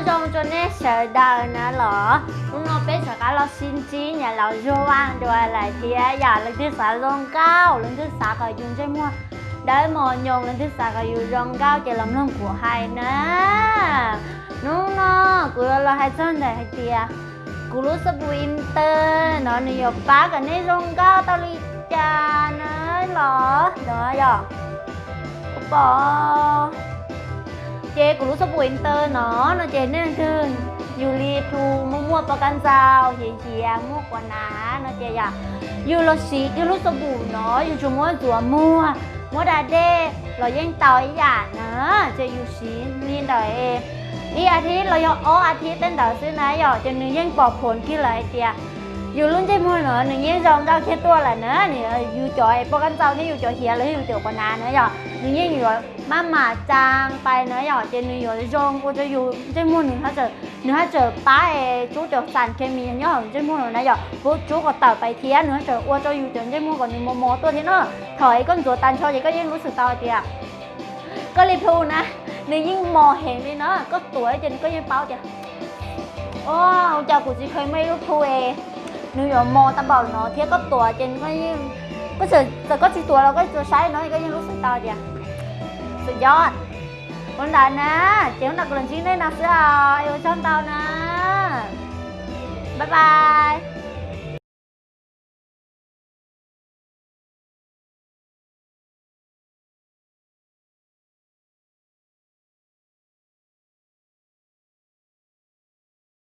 Zoo rau nej sawv daws na los, hnub no peb rov qab los sib ntsib nyiam laus Zuag Vaj dua lawm thiab yom. Leej twg xav zoo nkauj, leej twg xav kom yus ntsej muag dawb mos nyoos, leej twg xav kom yus zoo nkauj ces los mloog kuv hais na. Hnub no kuv los hais txog ntawm hais tias kuv lub xab pum Inter no nws yuav pab kom nej zoo nkauj tau li cas na los no yom. Kuv pom ces kuv lub xab pum Inter no no ces nej leej twg yus li tus muaj muaj poj kab ntxaus, hiav hiav, muaj quas nav no ces yom, yus los siv kiag lub xab pum no, yus tsuas muab ntxuav muag, muab da dej los yeej tau ib yam na. Ces yus siv li ntawm ib as thiv los yog ob as thiv tej ntawd xwb na yom, ces nws yeej pom phoom kiag lawm hais tias yus lub ntsej muag no nws yeej zoo nkauj kiag tuaj lawm na. Yus cov poj kab ntxaus thiab yus cov hiav los yog yus cov quas nav na yom, nws yeej yuav maj mam tsaa pais na yom, ces nws yuav zoo ua rau yus ntsej muag nws haj tseem, nws haj tseem pab es tsub cov xas khes mis nyob hauv ntsej muag no na yom, tsub kom tawm pais thiab nws haj tseem ua rau yus cov ntsej muag kom nws mos mos tuaj thiab na. Thaum es koj ntxuav tas nrho ces koj yeej lub xwm tau hais tias koj li plhu na, nws yeej mos heev li na. Koj tuav ces koj yeej paub tias, o, cas kuv tsis kheev muaj ib lub plhu es nws yuav mos tau npaum no thiab. Koj tuav ces koj, txawm koj tsis tuav los koj tsuas saib no koj yeej lub xwm tau tias xwm yos. Ua ntawd na, ces hnub no kuv los ntsib nej no xwb os, ua tsaug ntau na. Bye bye.